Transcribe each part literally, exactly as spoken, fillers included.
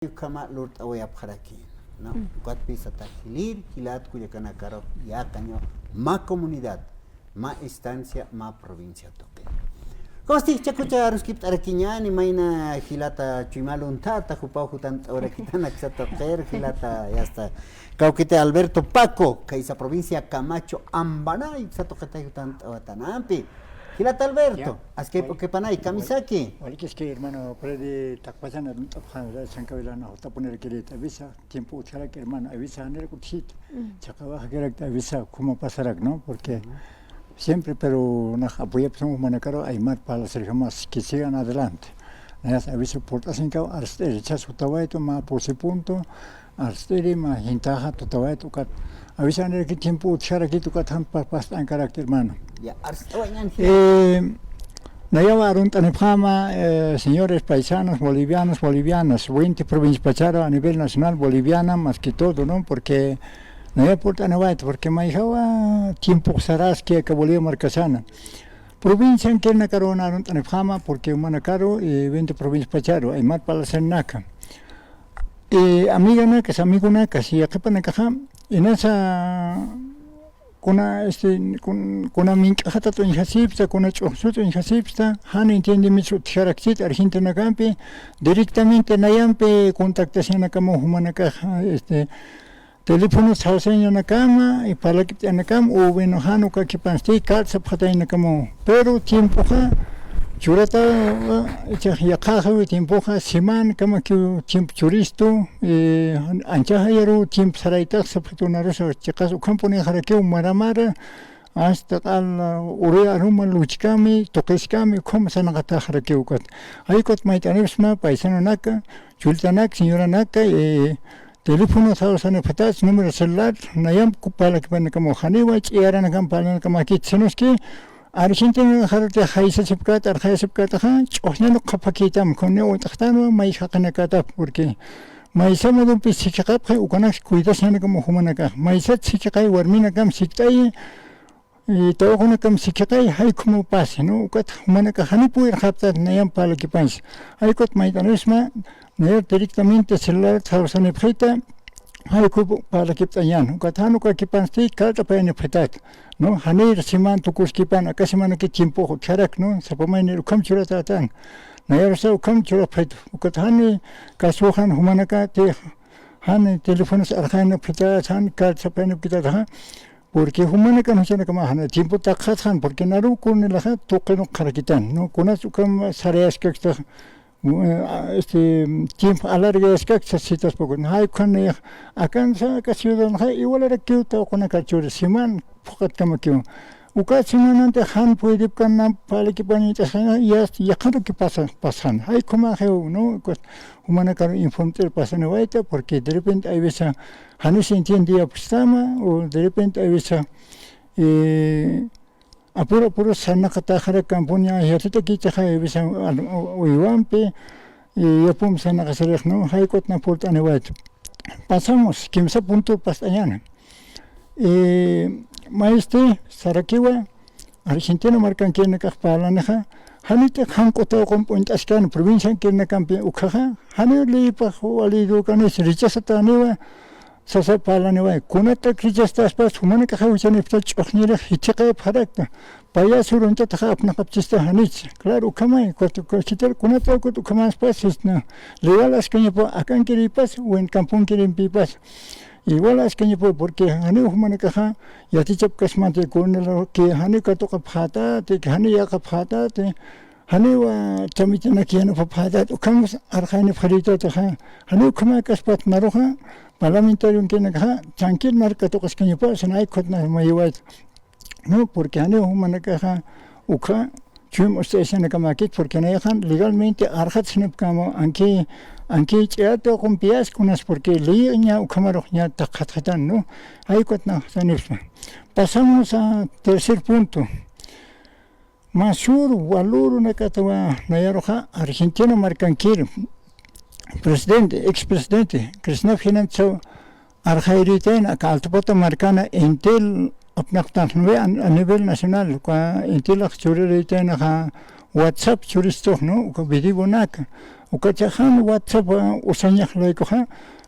ukhama lurt'awayapxaraki, ¿no? Ukatpï sata jilir, jilat kullakanakaru, yaqañaw mä comunidad, mä instancia, mä provincia tuqi. Kawsti jichhakucha aruskipt'arakiñäni, mayna jilata Chuyma Luntata, jupaw jutant'awarakitan aksa tuqir, jilata, ya está. Kawkiti Alberto Paco, khaysa provincia Camacho Ambaray, aksa tuqitay jutant'awatanampi. Jilata Alberto, aski p'ukipanay, kamisaki. Walikiski hermano Freddy, taqpachan arunt'apxani, sankawilana, jutapunirakirïta, avisa, tiempo utjaraki hermano, avisa, janirakiw utjita. Chaqawaxakirakta avisa, como pasarak, ¿no? Porque siempre, pero nax apoyapxsma jumanakaru aymar parlasirjama, que sigan adelante. Nayas aviso purt'asinkaw, arst'iri, chas jutawaytu, mä pusi punto, arst'iri, mä jintaxa tutawaytu, ukat. Avisa janiraki tiempo utjarakit, ukat jan pa-, past'ankarakta, hermano. Ya, arst'awañan. Eh, nayaw arunt'anipxäma, eh, señores paisanos, bolivianos, bolivianas, veinte provincias pacharu a nivel nacional boliviana, más que todo, ¿no? Porque nayaw purt'aniwayta, porque mayjawa tiempox saraski aka Bolivia markasana. Provinciankirinakaru arunt'anipxäma, porque jumanakaru, eh, veinte provincias pacharu, aymar parlasirinaka. Eh, amiganaka, amigonaka, yaqhipanakaxa, inasa kuna, este, kun-, kuna mink'axatat uñjasipxta, kuna ch'uxsut uñjasipxta, jan entiendemitsu utjarakchit Argentinakampi, directamente nayampi contactacionakamaw jumanakaxa, este, teléfono sawsañanakama, y parlakipt'ayanakama, o bueno, jan ukakipansti, carta sapxataynakamaw. Pero tiempoxa, churata, ichax yaqhaxawi tiempoxa, semanakamakiw tiempo churistu, eh, anchaxayaru tiempo saraytax sapxitunarusa, chiqas ukhampunixarakiw mara mara, hasta q'al, uh, uri aruma luchkami, tuqiskami, ukham sarnaqataxarakiw ukat. Jay ukat mayt'anipxsma, paisanonaka, chullitanak, señoranaka, eh, teléfono sawsanipxatat, número celular, nayamp parlakipanakamaw, janiwa ch'iyaranakamp parlanakamakit, sino es que Argentina jarati jaysasipkät, arxayasipkätaxa, ch'uxñan qhapakïtam, kunni uñt'xtanwa, may jaqinakatap, porque maysa modumpi sikhiqapxi, ukanak cuidasiñanakamaw jumanakax, maysat sikhiqay warminakam sikt'ayi, y tawaqunakam sikhiqay, jay ukhamaw pasi, ¿no? Ukat jumanakax jani puyirxaptat nayamp parlakipansa. Jay ukat mayt'anipxsma, nayar directamente celular sawsanipxita, jay ukhup parlakipt'añän. Ukat jan ukakipansti, carta payanipxitat, ¿no? Janir seman tukuskipan, aka semanaki tiempox utjarak, ¿no? Sapa maynir ukham churatätan. Nayarusa ukham churapxitu. Ukat jani kasuxan jumanakati, jan teléfonos arxayanipxitat, jan carta sapayanipxitat, ajá. Porque jumanakan juchanakama jana tiempo taqxatxan, porque naruw kunnilaxa tuqin ukxarakitan, ¿no? Kunas ukham sarayaskakta, eh, este, tiempo alargayaskakta sitas poco. Jay ukhan nayax, akansa, aka ciudadanxa, igualarakiw tawaqunakar churi, seman phuqhatkamakiw. Uka semananti jan puydipkan namp parlakipañt'asxaña, ya, yaqharuki pasa, pasxan. Jay ukhamaxiw, ¿no? Ukat jumanakaru informt'ir pasaniwayta, porque de repente hay veces janis entiendeyapxstama, o de repente hay veces, eh, apur apur sarnaqataxarak kampuña, yatitakïtaxa, hay veces, al-, u-, uywampi, y yapum sarnaqasirix, ¿no? Jay ukat na purt'aniwayta. Pasamos, kimsa punto past'añäni. Eh, maysti, sarakiwa, Argentina markankirinakax parlanixa, janitix jank'u tawaqump uñt'askän provinciankirinakampi ukkhaxa, janiw leypax walïdükanis rechazatäniwa, sasa parlaniway. Kunatï rechaztaspas, jumanakaxa juchanipxta ch'uxñirix jithiqayapxarakta. Payas uruñchataxa apnaqapchista janich. Claro, ukhamay, kuat-, kuat-, khitir kunatï ukat ukhamäspas, sisna, legal askañapaw, akankiripas, wen kampunkirimpïpas. Igual askañapaw, porque janiw jumanakaxa yatichapkasmati kunilaki janiw katuqapxätati, janiw yäqapxätati, janiw, ah, tramitenaki yanapapxätati, ukham arxayanipxirïtatixa, janiw ukhamäkaspat naruxa, parlamentarionkirinakaxa, tranquilo nar katuqaskañapaw, sina jay ukat nar mayiwayta. No, porque janiw jumanakaxa, ukha, chuyma usteesanakamakit, porque nayaxan legalmente arxatsnipkama, anki, anki ch'iyat tawaqumpi yäs kunas, porque ley ña ukhamarux ña taqxatxitan, ¿no? Jay ukat nax sanipxsma. Pasamos a tercer punto. Mä sur walurunakatawa nayaruxa Argentina markankir presidente, expresidente Cristina Fernández arxayrïtayna aka Altapata markana Entel apnaqtanxnuwi a, a nivel nacional, uka Entelax churirïtaynaxa WhatsApp churistux, ¿no? Uka videonaka, Ukachaxa jan WhatsApp usañax laykuxa,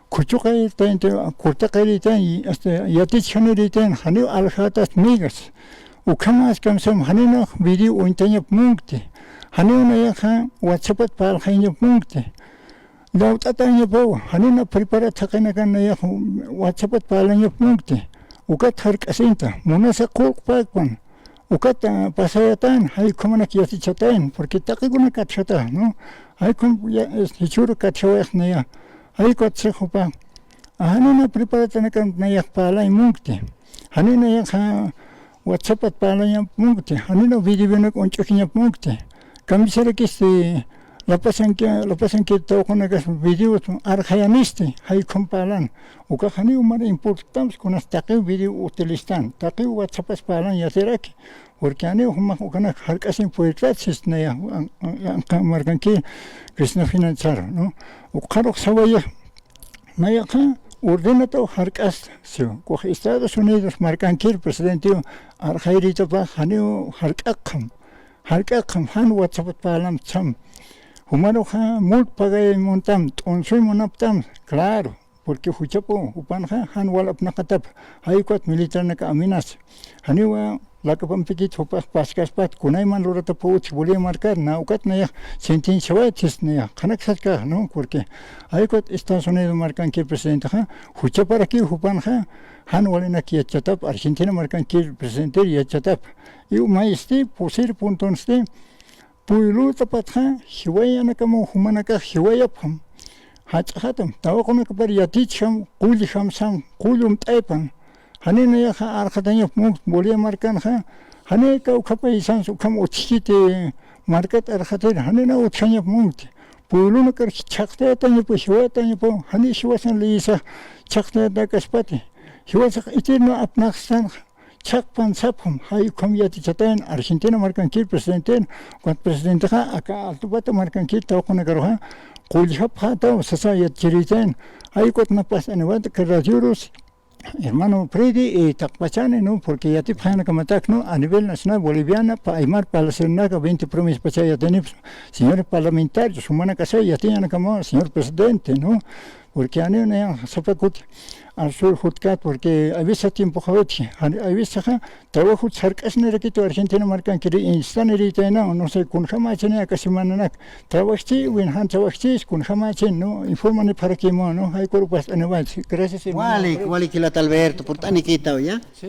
khuchuqayritaynti, kurtaqayritayn, este, yatichjaniritayn, janiw aljätast migas. Ukhamäs kamsam, janina video uñtañap munkti. Janiw nayaxa WhatsAppat parlxayañap munkti. Llawt'atañapaw, janina preparat jaqinakan nayax WhatsAppat parlañap munkti. Ukat jark'asinta, munasa qullqpäkpan. Ukat, ah, pasayatän, jay ukhamanak yatichatayn, porque taqikunak katjata, ¿no? Jay ukham ya, es, jichhüru katjawayax naya. Jay ukat six jupa. Janina preparatanakan nayax parlañ munkti. Janina nayaxa WhatsAppat parlañap munkti. Janina videonak uñch'ukiñap munkti. Kamisarakisti lapasanki, lapasanki tawqunakas videos arxayanisti, jay ukham parlan. Ukax janiw mana importante kunas taqiw video utiliztan, taqiw WhatsAppas parlan yatiraki. Porque janiw jumax ukanak jark'asin puertat sisnaya, an-, an-, anqa markankir Cristina Financiero, ¿no? Ukxarux sawaya, nayaxa ordenataw jark'asta, siw. Ukax Estados Unidos markankir presidentiw arxayritapax janiw jark'aqxam. Jark'aqxam, jan WhatsAppat parlam sam. Jumaruxa multa pagayañ muntam, t'unsuy munaptam, claro, porque juchapu, jupanxa jan wal apnaqatap, jay ukat militarnak amenaza. Janiwa lakapampikit jupax paskaspat, kunayman luratapa utji Bolivia markar, na ukat nayax sentenciawayt sis nayax, qhanak sarkax, ¿no? Porque jay ukat Estados Unidos markankir presidentexa, juchaparakiw jupanxa, jan walinak yatchatap, Argentina markankir presidentir yatchatap. Iw mayisti, pusir puntonsti, puylutapatxa, jiwayanakamaw jumanakax jiwayapxam. Jach'axatam, tawaqunakapar yatichjam, qullxam sam, qullum t'aypan. Janiw nayaxa arxatañap munkti, Bolivia markanxa, janiw kawkhapayisans ukham utjkiti markat arxatir, janiw na utjañap munkti. Puylunakar chhaqtayatañapu, jiwayatañapu, janiw jiwasan liyisa chhaqtayatañakaspati. Jiwasax itir na apnaqstanxa, chhaqpan sapxam, jay ukham yatichatayn Argentina markankir presidentin, ukat presidentexa aka Altupata markankir tawaqunakaruxa, qullxapxätaw sasa yatichiritayn, jay ukat na past'aniwayta aka radiorusi, hermano Freddy, y taqpachani, ¿no? Porque yatipxayanakamatak, ¿no? A nivel nacional boliviana, pa aymar parlasirinaka veinte provincias pacha yatanipxi, señores parlamentarios, jumanakasa yatiyanakamaw, señor presidente, ¿no? Porque janiw nayax sapa kuti, arsuy jutkat, porque a veces tiempoxa utji, a veces trabajo sark'asnirakitu Argentina markankiri instanirïtayna, no sé, kunjamächini aka semananak, trabajchi, win jan trabajchis, kunjamächin, ¿no? Informanipxarakimu, ¿no? Jay ukaru past'aniwayt. Gracias, hermano. Walik, walik jilata Alberto, purt'anikïtaw, ¿ya? Sí.